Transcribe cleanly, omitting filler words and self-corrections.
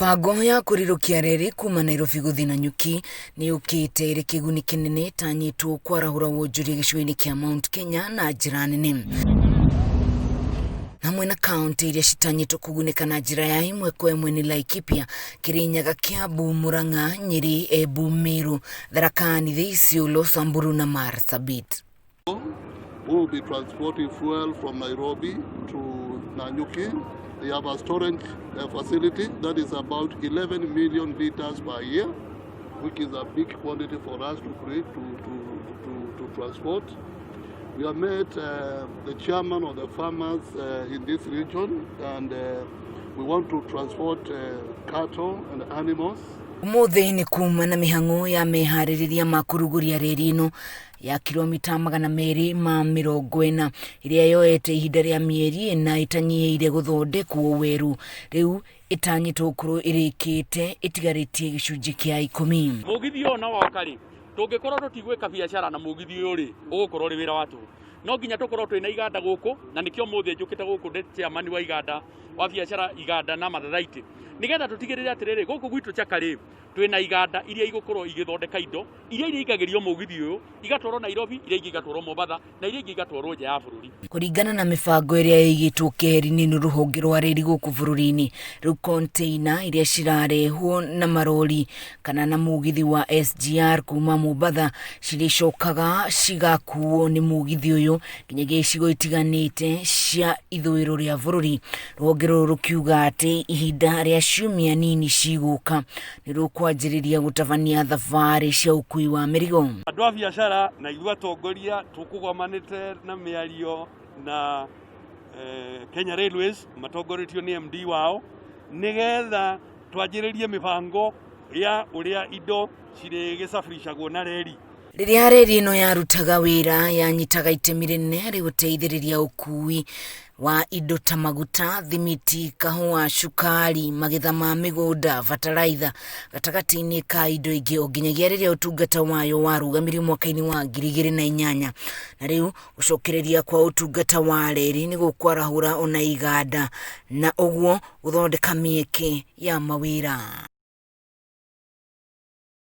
Mĩbango ya kũrirũkia reri kuma Nairobi gũthiĩ Nanyuki nĩ yũkĩte ĩrĩ kĩguni kĩnene ĩtanyĩtwo kwarahũra wonjoria gĩcigo-inĩ kĩa Mount Kenya na njĩra nene. Hamwe na kaunti iria citanyĩtwo kũgunĩka na njĩra ya ĩmwe kwa ĩmwe nĩ Laikipia, Kirinyaga, Kiambu, Murang'a, Nyeri, Embu, Meru, Tharaka Nithi, Isiolo, Samburu na Marsabit. We will be transporting fuel from Nairobi to Nanyuki. They have a storage facility that is about 11 million liters per year, which is a big quantity for us to create to transport. We have met the chairman of the farmers in this region, and we want to transport cattle and animals. Ũmũthĩ nĩ kuma na mĩhang'o ya meharĩrĩria ma kũrugũria reri ĩno ya kilomita 240 ĩrĩa yoete ihinda rĩa mĩeri 4 ĩtanyihĩire gũthondekwo werũ, rĩu ĩtanyĩtwo gũkorwo ĩrĩkĩte ĩtigarĩtie gĩcunjĩ kĩa 10. Mũgithi ũyũ na woka rĩ, tũngĩkorwo tũtigwĩka biacara na mũgithi ũyũ rĩ, ũgũkorwo ũrĩ wĩra wa tũhũ. No nginya tũkorwo twĩna iganda gũkũ, na nĩkĩo ũmũthĩ njũkĩte gũkũ ndĩ chairman wa iganda wa biacara iganda na Mathathaitĩ, nĩgetha tũtigĩrĩre atĩrĩrĩ, gũkũ gwitũ Chaka rĩ, twĩna iganda iria igũkorwo igĩthondeka indo iria irĩingagĩrio mũgithi ũyũ igatwarwo Nairobi, iria ingĩ igatwarwo Mombatha, na iria ingĩ igatwarwo nja ya bũrũri. Kũringana na mĩbango ĩrĩa ĩigĩtwo keheri-inĩ nĩ rũhonge rwa reri gũkũ bũrũri-inĩ, rĩu container iria cirarehwo na marori kana na mũgithi wa SGR kuma Mombatha cirĩcokaga cigakuo nĩ mũgithi ũyũ nginyagia icigo itiganĩte cia ithũĩro rĩa bũrũri. Rũhonge rũrũ rũkiuga atĩ ihinda rĩa ciumia nini cigũka nĩ rũkwanjĩrĩria gũtabania thabarĩ cia ũkui wa mĩrigo. Andũ a biacara na ithuĩ atongoria tũkũgomanĩte na mĩario na Kenya Railways matongoretio nĩ MD wao, nĩgetha twanjĩrĩrie mĩbango ya ũrĩa indo cirĩgĩcabiricagwo na reri. Rĩrĩa reri ĩno yarutaga wĩra yanyitaga itemi rĩnene harĩ gũteithĩrĩria ũkui wa indo ta maguta, thimiti, kahũa, cukari, magetha ma mĩgũnda, bataraitha gatagatĩ-inĩ ka indo ingĩ o nginyagia rĩrĩa ũtungata wayo warũgamirio mwaka-inĩ wa 2008. Na rĩu gũcokereria kwa ũtungata wa reri nĩ gũkwarahũra ona iganda na ũguo gũthondeka mĩeke ya mawĩra.